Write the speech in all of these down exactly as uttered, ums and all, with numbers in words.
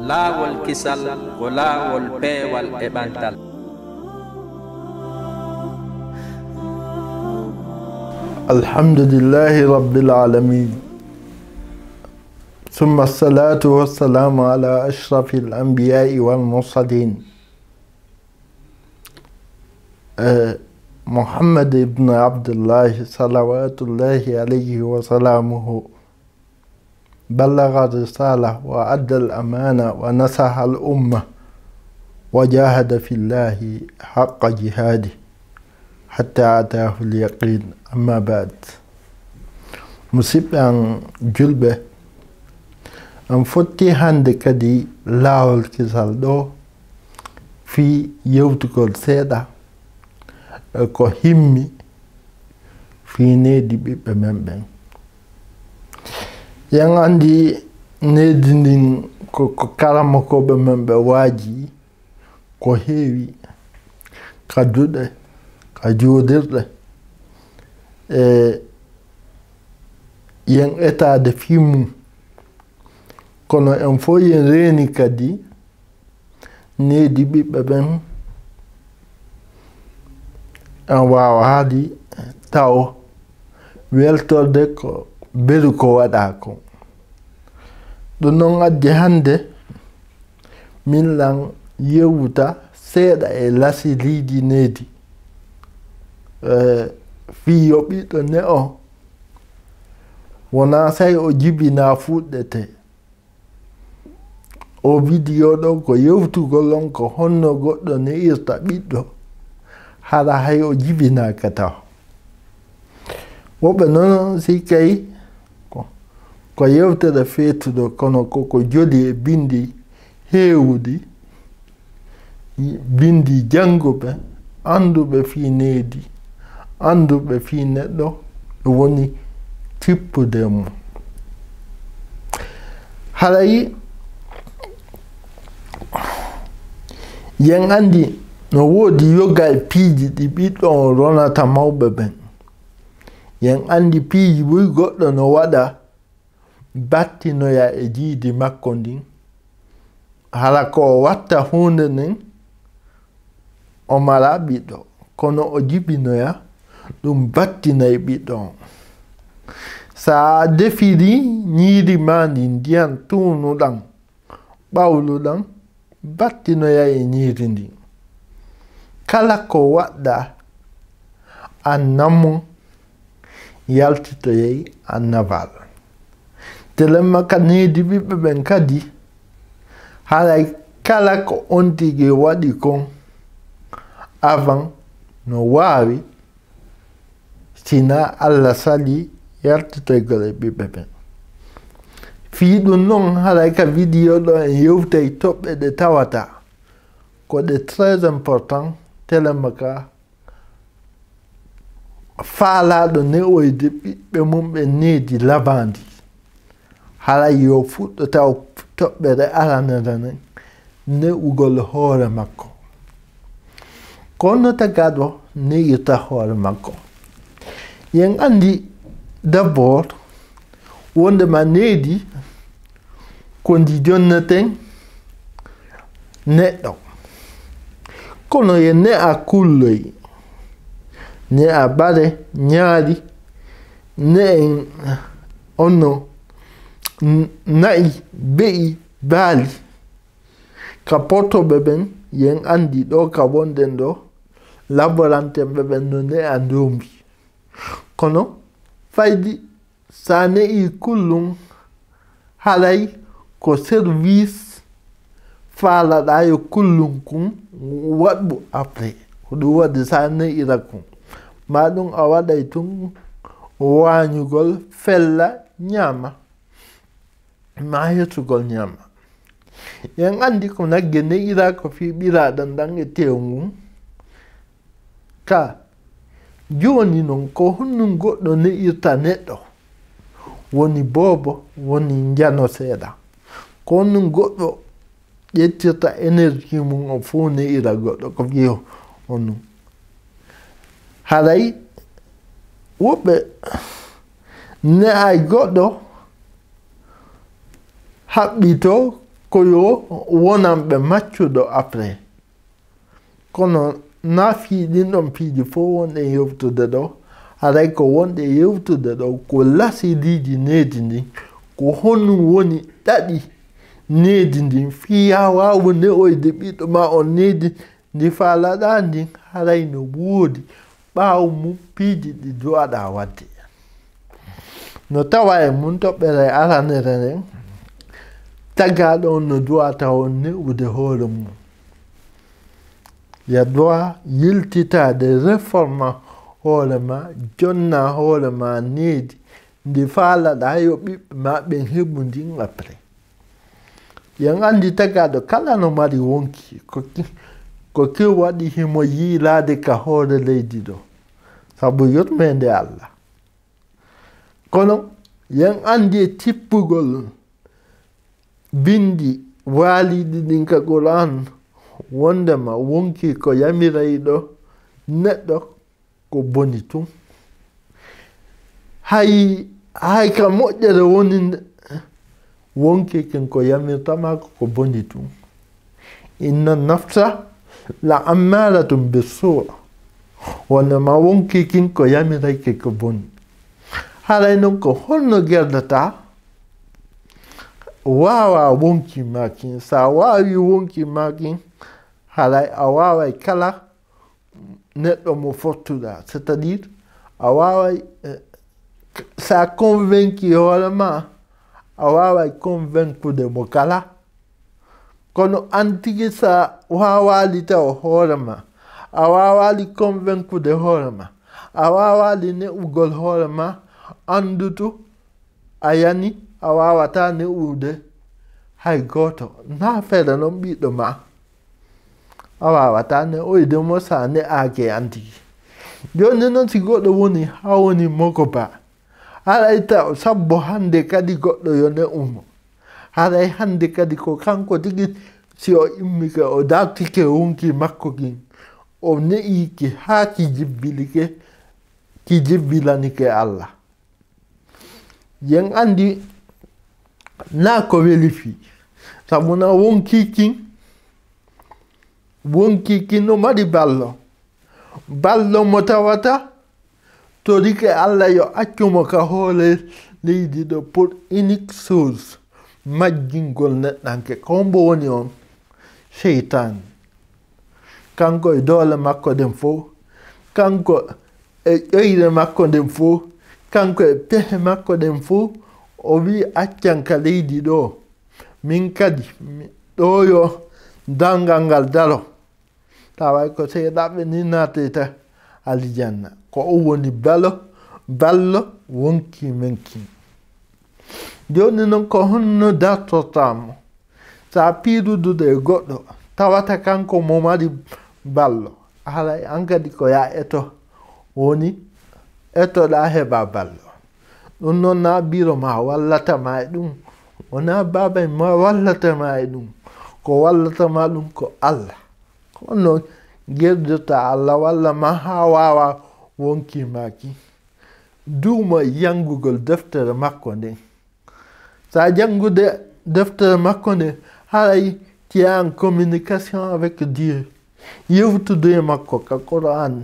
Laawol kisal ko laawol peewal e ɓantal. الحمد لله رب العالمين، ثم الصلاة والسلام على أشرف الأنبياء والمرسلين، آه، محمد بن عبد الله صلوات الله عليه وسلامه، بلغ الرسالة وأدى الأمانة ونصح الأمة وجاهد في الله حق جهاده حتى أتاه اليقين. أما بعد. Musidɓe am julɓe, en fotti hannde kadi laawol kisal ɗo fii yewtugol seeɗa, e ko himmi fii needi ɓiɓɓe men ɓen. Eɗen anndi needi ndin ko, ko karamokooɓe men ɓe waaji ko heewi ka duɗe, ka jooɗirɗe, e eɗen etaade fii mum. Kono en fof eɗen reeni kadi needi ɓiɓɓe ɓen, en waawaali taw weltorde ko beru ko waɗaa kon. Ɗum noon addi hannde min lan yewta seeɗa e lasiliiji needi, eh, fii yo ɓiɗɗo ne'o wonaa sey o jibinaa fuɗɗete. O vidéo ɗo ko yewtugol on ko honno goɗɗo ne'irta ɓiɗɗo, hara hay o jibinaaka taw. Woɓɓe noon sikkay ko, ko yewtere feetuɗo, kono koko joli e binndi heewuɗi, binndi jannguɓe, annduɓe fii needi, annduɓe fii neɗɗo, woni tippude e mum. Haray, eɗen anndi no woodi yoga e piiji ɗi ɓiɗɗo on ronata mawɓe ɓen. Eɗen anndi piiji buy goɗɗo no waɗa battinoya e jiidi makko ndin. Hara ko o watta huunde nden, o mara ɓiɗɗo, kono o jibinoya ɗum battinay ɓiɗɗo on. Sa a defiri ñiiri maa ndin ndiyan tuunuɗan, ɓawluɗan, battinoya e ñiiri ndin. Kala ko waɗɗa, an namon yaltitoyay an nabal. Telemma ka needi ɓiɓɓe ɓen kadi, haray kala ko on tigi waɗi kon, avan no waawi, sina Alla sali yaltitoygol e ɓiɓɓe ɓen. Fii ɗum non, haray ka vidéo ɗo en yewtay toɓɓe ɗe tawata ko ɗe très important, telemma ka faalaaɗo ne'oyde ɓiɓɓe mum ɓen needi labaandi, haray yo fuɗɗo taw toɓɓere aranere nden, ne'ugol hoore makko. Ko honno tagaaɗo ne'irta hoore makko? Eɗen anndi d'abord wonndema needi ko ndi jonneten neɗɗo. Kono e ne'a kulloy, ne'a ɓare, ñaari, ne'en onno, n-, na'i, be'i, baali. Ka portoɓe ɓen, eɗen anndi ɗo ka wonɗen ɗo, laboranteɓe ɓen no ne'a ndombi. Kono faydi sa ne'i kullum, haray ko service faalaɗa yo kullum kun waɗu après. Ko ɗum waɗi sa ne'ira kun. Ma ɗum a waɗay tun waañugol, fella, ñaama. Ma hettugol ñaama. Eɗen anndi ko nagge ne'ira ko fii ɓiraaɗan ɗan e teewu ngun. Ka jooni non, ko honɗum goɗɗo ne'irta neɗɗo? Woni boobo, woni njano seeɗa. Ko honɗum goɗɗo ƴettirta énergie mum o fof ne'ira goɗɗo? Ko fii honɗum? Haray woɓɓe ne'ay goɗɗo haɓɓitoo Ko yo wonanɓe maccuɗo après. Kono na fii ɗin ɗon piiji fof wonɗen yewtude ɗo, haray ko wonɗen yewtude ɗo ko lasiriiji needi ndin, ko honɗum woni ɗaɗi needi ndin, fii yaa waawu ne'oyde ɓiɗɗo maa on needi ndi faalaɗaa ndin, haray no woodi ɓaawo mum piiji ɗi duwaɗaa waɗde. No tawa e mum toɓɓere aranere nden, tagaaɗo on no duwata on ne'ude hoore mum. Ya duwa yiltitaade, réforma hoore ma, jonna hoore ma needi ndi faalaɗaa yo ɓiɓɓe ma ɓen heɓu ndin après. Yen anndi tagaaɗo kala no mari wonki, ko ki, ko ki waɗi himo yiilaade ka hoore leydi ɗo, sabu yurmeende Allah. Kono yen anndi e tippugol binndi waaliiɗi ɗin ka Qur'an, wondema wonki ko yamirayɗo neɗɗo ko boni tun. Hay, hay ka moƴƴere woni nde, wonki kin ko yamirtama ko, ko boni tun. Inna nafsa la ammaratum bissu. Wonema wonki kin ko yamirayke ko boni. Haray non ko honno gerdata? Waawa wonki ma kin. Sa waawi wonki ma kin, haray a waaway kala neɗɗo mo fottuɗaa, c'est-à-dire a waaway, eh, sa convaincu hoore ma, a waaway convaincude mo kala. Kono an tigi sa waawaali taw hoore ma, a waawaali convaincude hoore ma, a waawaali ne'ugol hoore ma, anndutu a yani, a waawataa ne'ude hay gooto. Na feere non ɓiɗɗo ma. A waawataa ne'oyde mo sa ne'aaki e an tigi. Jooni non si goɗɗo woni haa woni mogoba, haray taw sabbo hannde kadi goɗɗo yo ne'u mo. Haray hannde kadi ko kanko tigi si o immike o dartike wonki makko kin, o ne'iki haa ki jibbilike, ki jibbilanike Allah. Yen anndi na ko weli fii. Sabu na wonki kin, wonki kin no mari ballo. Ballo mo tawata torike Allah yo accu mo ka hoore leydi ɗo pour unique chose, majjingol neɗɗanke. Ko hombo woni on? Seytaane. Kanko e doole makko ɗen fow, kanko e ƴoyre makko nden fow, kanko e pehe makko ɗen fow, o wi'i, "Accan ka leydi ɗo, min kadi, mi, ɗo yo darngal ngal daro." Taway ko seeɗaɓe ni naatoyta aljanna. Ko o woni balo, ballo wonki men kin. Jooni non, ko honno dartortaa mo? Sa piirudude e goɗɗo, tawata kanko mo mari ballo, haray an kadi ko ya eto woni etoɗaa heɓa ballo. Ɗum noon na biro ma wallata ma e ɗum, wona baabay ma wallata ma e ɗum, ko wallata ma ɗum ko Allah. Ko honno gerdirta Allah walla ma haa waawa wonki maaki? Duuma yanngugol deftere makko nden. Sa janngude deftere makko nden, haray tu es en communication avec Dieu. Yewtude e makko ka Qur'an.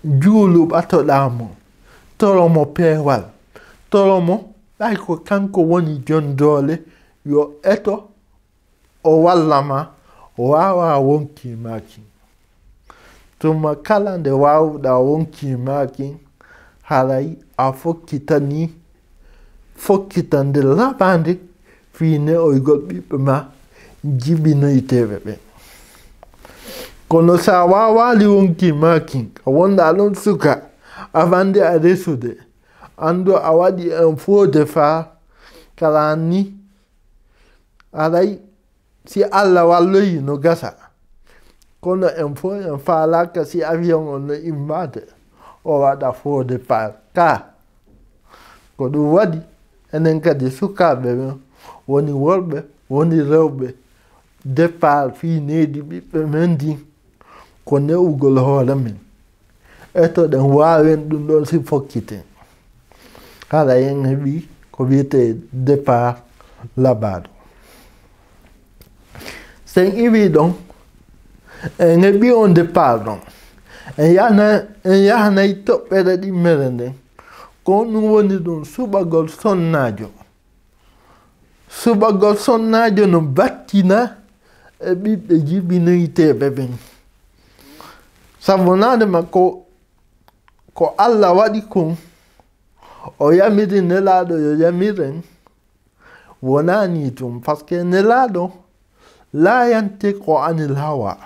Juulu ɓatoɗaa mo, toro mo peewal, toro mo ɓay ko kanko woni jon doole, yo eto o walla ma, waawa wonki maaki. Tuma kala nde waawuɗaa wonki maaki, haray a fokkitanii fokkitande laɓaande fii ne'oygol ɓiɓɓe ma jibinoyteeɓe ɓen. Kono sa waawaali wonki maaki, a wonɗaa ɗon suka, avant nde a resude, anndu a waɗi un faux départ, kala ni aray si Allah walloyi no gasa. Kono en fof en faalaaka si avion on no immaade, o waɗa faux départ. Ka ko ɗum waɗi, enen kadi sukaaɓe ɓen, woni worɓe, woni rewɓe, départ fii needi ɓiɓɓe men ndin, ko ne'ugol hoore men. Eto ɗen waawen ɗum ɗon si fokkiten. Hara en heɓi ko wiyetee départ laɓaaɗo. Sen iwii ɗon, en heɓii on départ ɗon. En yahna-, en yahanay toɓɓere ɗimmere nden. Ko ɗum woni ɗum suɓagol sonnaajo. Suɓagol sonnaajo no battina e ɓiɓɓe jibinoyteeɓe ɓen. Sabu naade makko, ko Alla waɗi kon, o yamiri Nelaaɗo yo yamir en, wonaa nii tun, parce que Nelaaɗo laa yantiqu anil hawa.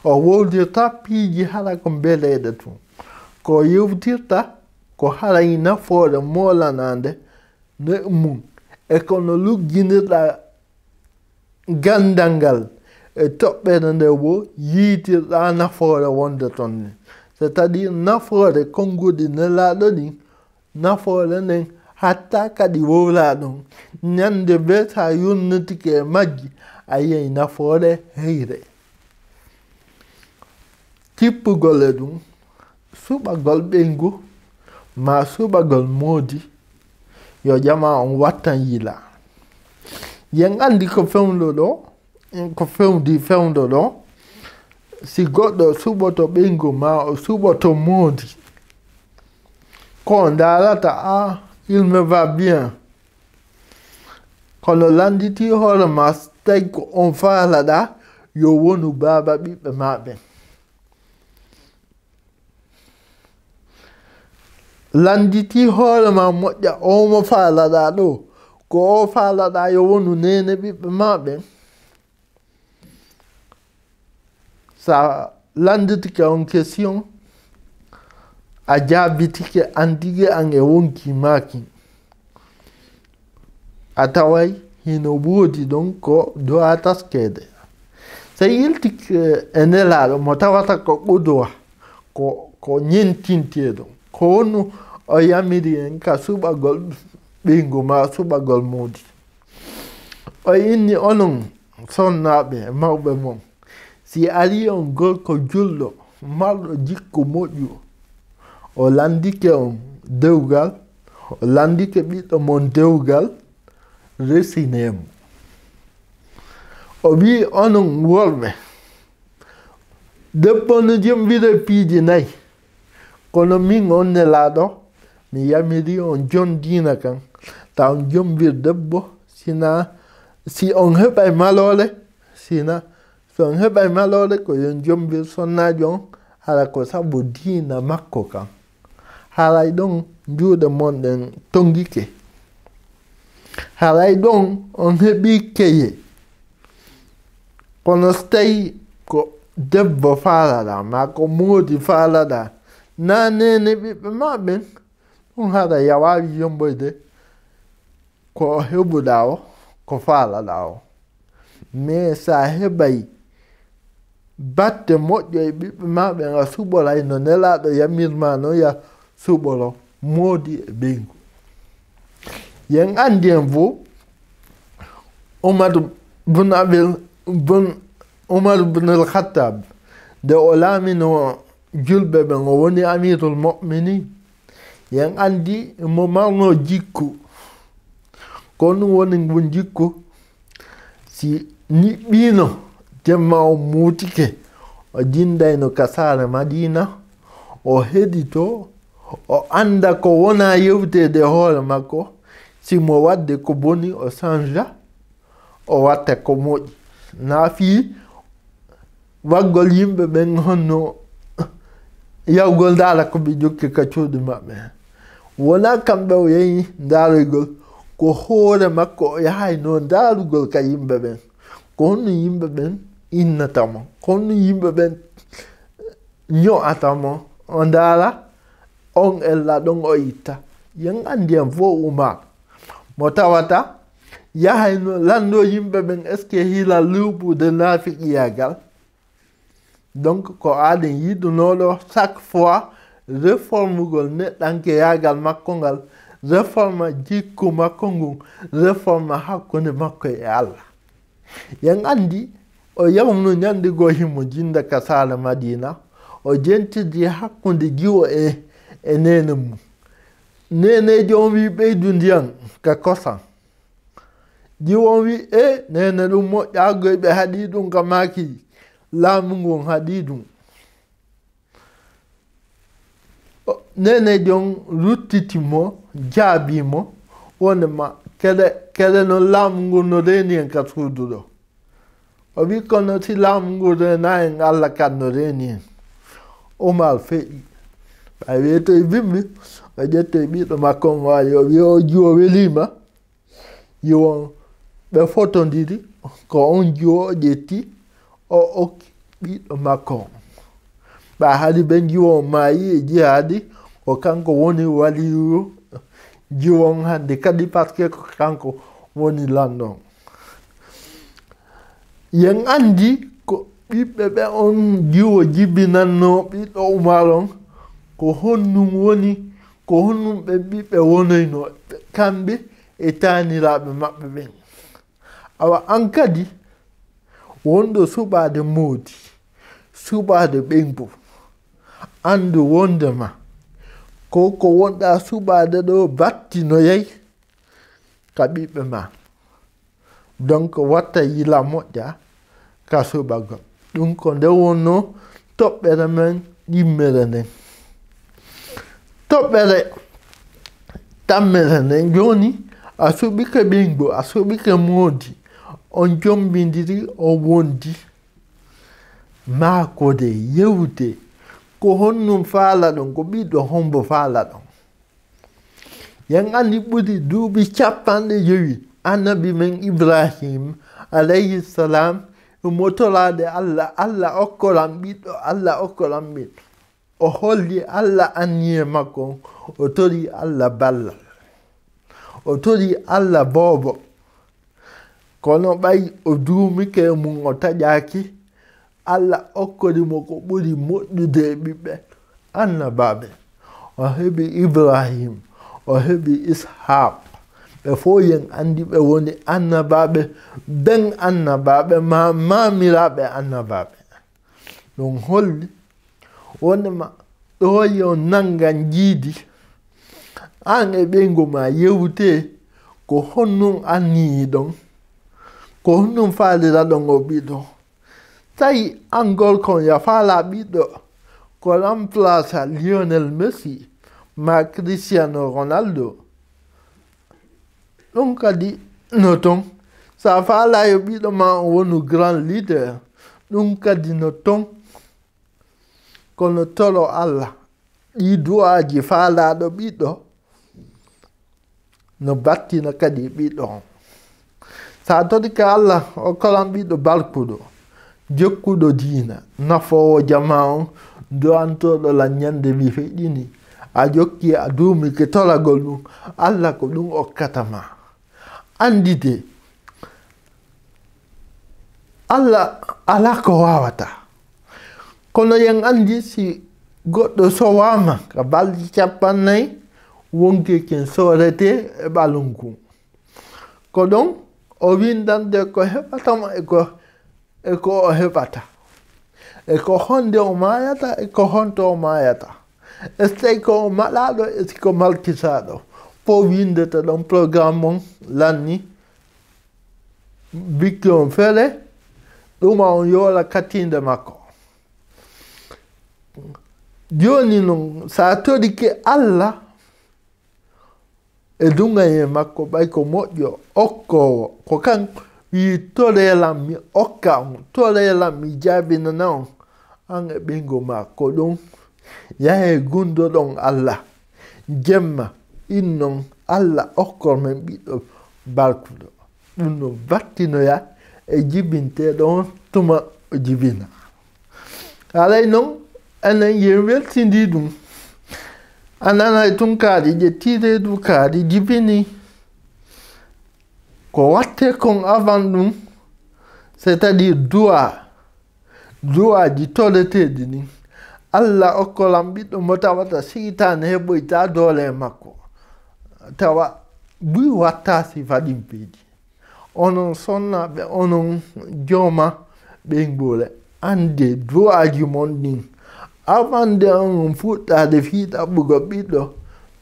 O wowlirta piiji hara ko mbeleeɗe tun. Ko yewtirta ko haray nafoore moolanaande ne mum, e kono lugginirɗa ganndal ngal e toɓɓere nde wo yiitirɗa nafoore wonde ton ni. C'est-à-dire nafoore konnguɗi Nelaaɗo ɗin, nafoore nden hatta kadi wowla ɗon. Ñande bee sa yurnitike e majji, a yiyay nafoore heyre. Tippugol e ɗum, suɓagol ɓeyngu, maa suɓagol moodi, yo jama on wattan yila. Yen anndi ko fewndo ɗo, ko fewndi fewndo ɗo, si goɗɗo suɓoto ɓeyngu maa o suɓoto moodi, ko o ndaalata, "Ah, il me va bien." Kono lannditi hoore ma, tawi ko on faalaɗa, yo wonu baaba ɓiɓɓe ma ɓen. Lannditi hoore ma moƴƴa, o mo faalaɗa ɗo, ko o faalaɗa yo wonu neene ɓiɓɓe ma ɓen. Sa lannditike on question, a jaabitike an tigi an e wonki maaki. A taway hino woodi ɗon ko du'a taskeede. Sa yiltike e Nelaaɗo mo tawata ko qudwa, ko, ko ñentinteeɗo. Ko honno o yamiri en ka suɓagol ɓeyngu maa suɓagol moodi? O inni, onon sonnaaɓe e mawɓe mon, si arii on gorko julɗo, marɗo jikku moƴƴu, o lanndike on dewgal, o lanndike ɓiɗɗo mon dewgal, resinee mo. O wi'i, onon worɓe, debbo no jembira piiji nay, kono min on Nelaaɗo, mi yamiri on jon diina kan, ta on jombir debbo, sina, si on heɓay maloore, sina, si on heɓay maloore ko yo on jombir sonnaajo on, hara ko sabu diina makko kan. Haray ɗon juuɗe mon ɗen tongike. Haray ɗon on heɓii keye. Kono so tawi ko debbo faalaɗaa, maa ko moodi faalaɗaa, naa neene ɓiɓɓe maa ɓen, ɗum haray a waawi yomboyde ko heɓuɗaa o, ko faalaɗaa o. Mais sa heɓay batte moƴƴo e ɓiɓɓe maa ɓen, a suɓoray no Nelaaɗo yamirma non, ya suɓoro moodi e ɓeyngu. Yen anndi en fof, Umar bun Abil, bun, Umar bun al-Khattab, nde o laamino julɓe ɓen, o woni Amirul Mu'minin. Yen anndi mo marno jikku. Ko ɗum woni ngun jikku. Si niɓɓiino, jemma on muutike, o jindayno ka saare Madiina, o heɗito, o annda ko wona yewteede e hoore makko, si mo waɗde ko boni, o sanja, o watta ko moƴƴi. Naa fii waggol yimɓe ɓen honno yahugol ndaara ko ɓe jokki ka cuuɗi maɓɓe. Wonaa kamɓe o yehi ndaaroygol, ko hoore makko o yahayno ndaarugol ka yimɓe ɓen. Ko honno yimɓe ɓen innata mo? Ko honno yimɓe ɓen ño'ata mo? O ndaara on ella ɗon o itta. Yen anndi en fof Umar. Mo tawata yahayno lanndo yimɓe ɓen, est-ce que hila luuɓude naafiqiyaagal? Donc, ko aɗen yiɗunooɗo chaque fois réformugol neɗɗankeyaagal makko ngal, réforma jikku makko ngun, réforma hakkunde makko e Allah. Yen anndi, o yawno ñande goo himo jinda ka saare Madiina, o jentidi hakkunde jiwo e, e neene mum. Neeneejo on wi'i, "Ɓeydu ndiyan ka kosan." Jiwo on wi, "E, neene, ɗum moƴƴaagoy, ɓe haɗi ɗum ka maaki, laamu ngun haɗi ɗum." O, neene jon ruttiti mo, jaabi mo, wonde ma, "Kele, kele non laamu ngun no reeni en ka suudu ɗo." O wi, "Kono si laamu ngun reena en, Alla kan no reeni en." Umar feƴƴi. Ɓay weetoy bimbi, o ƴettoy ɓiɗɗo makko on, o ari, o wi, "O jiwo weliima." Jiwo ɓe fotondiri, ko on jiwo o ƴetti, o okki ɓiɗɗo makko on. Ɓay hari ɓen jiwo on maayi e jihaadi, ko kanko woni waliyu jiwo on hande kadi, parce que ko kanko woni lanɗo on. Yen andi ko ɓiɓɓe ɓe on jiwo jibinanno ɓiɗɗo Umar on, ko honɗum woni, ko honɗum ɓen ɓiɓɓe wonoyno kamɓe e taaniraaɓe maɓɓe ɓen. Awa an kadi, wonɗo suɓaade moodi, suɓaade ɓeyngu, anndu wondema ko ko wonɗaa suɓaade ɗoo battinoyay ka ɓiɓɓe ma. Donc, watta yila moƴƴa ka suɓagol. Ɗum ko nde wonnoo toɓɓere men ɗimmere nden. Toɓɓere tammere nden, jooni a suɓike ɓeyngu, a suɓike moodi, on jombindiri, on wondi. Maa ko de yewte, ko honɗum faalaɗon, ko ɓiɗɗo hombo faalaɗon? Yen andi ɓuri duuɓi capanɗe jowi, annabi men Ibrahim, alayhi salam, mo toraade Allah, Allah okkoran ɓiɗɗo, Allah okkoran ɓiɗɗo. O holli Allah anniye makko, o tori Allah ballal. O tori Allah boobo. Kono ɓay o duumike e mum, o taƴaaki, Allah okkori mo ko ɓuri moƴƴude e ɓiɓɓe annabaaɓe. O heɓi Ibrahim, o heɓi Ishaq. Ɓe fof yen anndi ɓe woni annabaaɓe, ben annabaaɓe, ma, maamiraaɓe annabaaɓe. Ɗum holli wonde ma ɗo yo nanngan jiidi. Aan e ɓeyngu ma yewtee ko honɗum anniyiɗon, ko honɗum faaliraɗon o ɓiɗɗo. Tawi an gorko on ya faalaa ɓiɗɗo ko remplaça Lionel Messi ma Cristiano Ronaldo. Ɗum kadi no ton. Sa faalaa yo ɓiɗɗo ma on wonu grand leader, ɗum kadi no ton. Kono toro Allah, ɗi du'aaji faalaaɗo ɓiɗɗo no battina kadi ɓiɗɗo on. Sa torike Allah, okkoran ɓiɗɗo barkuɗo, jokkuɗo diina, nafoowo jamaa on, du'antooɗo lan ñande mi feƴƴini. A jokki, a duumike toragol ɗum, Allah ko ɗum okkata ma. Anndite, Allah alaa ko waawata. Kono yen anndi si goɗɗo sowaama ka balɗe cappannayi, wonkii ken sooretee e ɓalngu. Ko ɗon o winndante ko heɓata mo e ko, e ko o heɓata. E ko honde o maayata, e ko honto o maayata. E so tawi ko o maɗaaɗo, e si ko malkisaaɗo. Fof winndete ɗon, programme on lanni. Bikki on fere, ɗuma on yoola katiinde makko. Jooni non, sa torike Allah e duŋayee makko, ɓay ko moƴƴo, okkoowo, ko kan wi'i, "Toree lan, mi okka on, toree lan, mi jaabinana on." An e ɓeyngu ma ko ɗum. Yahee gundoɗon Allah. Jemma, innon Allah okkor men ɓiɗɗo barkuɗo. Ɗum no battinoya e jibinteeɗo on tuma o jibina. Alay non, enen yen weltindi ɗum. A nanay tun kaari, ƴetti reedu kaari, jibini. Ko watte kon avant ɗum, c'est-à-dire du'a, du'aaji toreteeɗi ɗin. Allah okkoran ɓiɗɗo mo tawata seytaane heɓoyta doole e makko. Tawa buy watta sifa ɗin piiji. Onon sonnaaɓe, onon jooma ɓeynguure, anndee du'aaji mon ɗin. Avant nde on fuɗɗaade fii ɗaɓɓugol ɓiɗɗo,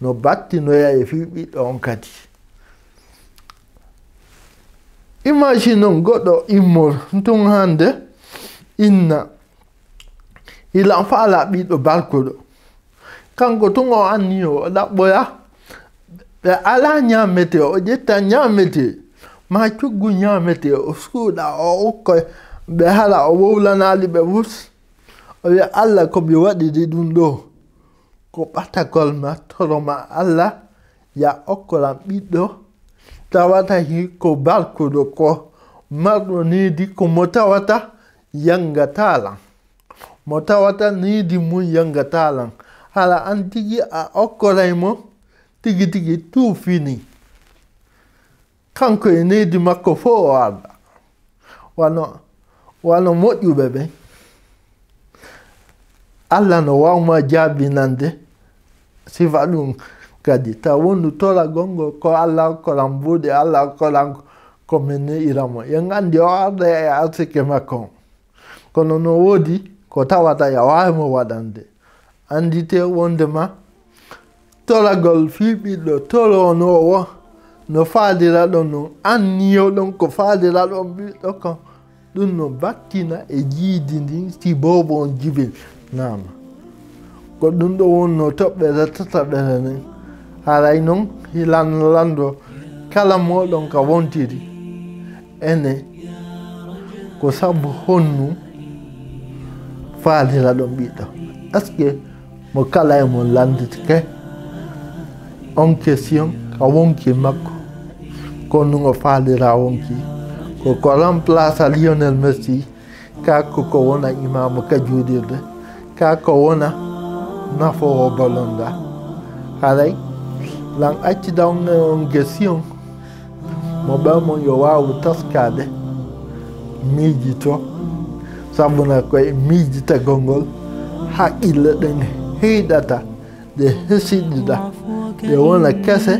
no battinoya e fii ɓiɗɗo on kadi. Imagine on goɗɗo immor tun hande inna ila faala ɓiɗɗo barkuɗo. Kanko tun o anni o ɗaɓɓoya. Ɓe ala ñaamete, o ƴetta ñaamete. Ma cuggu ñaamete, o suuɗa, o okkoya. Ɓe hala o wowlanaali ɓe wus. O wiya, "Allah, ko mi waɗiri ɗum ɗo? Ko ɓatagol ma, toro ma Allah, ya okkoran ɓiɗɗo, tawata hi ko barkuɗo ko marɗo needi, ko mo tawata yangataa lan. Mo tawata needi mum yangataa lan. Hara an tigi a okkoray mo, tigi tigi tuu fini." Kanko e needi makko fof o arda. Wano, wano moƴƴuɓe ɓen. Allah no wawma jaabinande sifa ɗum kadi. Taw wondu toragol ngol ko Allah okkoran mbuuɗi, Allah okkoran ko min ne'ira mo. Yen anndi o arda e arsike makko on. Kono no woodi ko tawata ya waawi mo waɗande. Anndite wondema toragol fii ɓiɗɗo toroonoowo no faaliraɗon non, anniyoɗon ko faaliraɗon ɓiɗɗo kon, ɗum no battina e jiidi ndin si boobo on jibinaama. Ko ɗum ɗo wonno toɓɓere tataɓere nden. Haray non hilan lanndo kala mooɗon ka wontiri. Ene ko sabu honnu faaliraɗon ɓiɗɗo? Est-ce que mo kala e mon lannditike on question ka wonki makko? Ko nun o faalira wonki? Ko ko remplace Lionel Messi, ka ko ko wona imaamu ka juulirde, ka ko wona nafoowo bolonda? Haray lan acci dawnge on question mo ɓe mon yo waawu taskaade, miijito, sabuna ko e miijitagol ngol haqqille ɗen heyɗata, ɗe hesiɗiɗa, ɗe wona kese,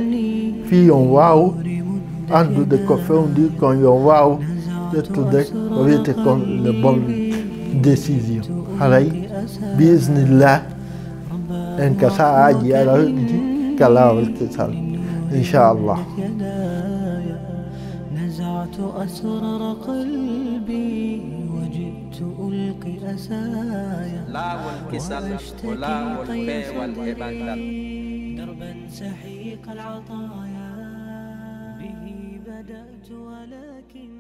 fii yon waawu anndude ko fewndi kon, yon waawu ƴettude ko wiyete kon le bon décision. Haray, bi isnillah, en ka sa'aaji ara heɓidi ka laawol kesal, inchallah. نزعت أسرار قلبي وجئت ألقي أسايا. Laawol kesal ko laawol peewal e ɓangal. دربا سحيق العطايا. به بدأت ولكن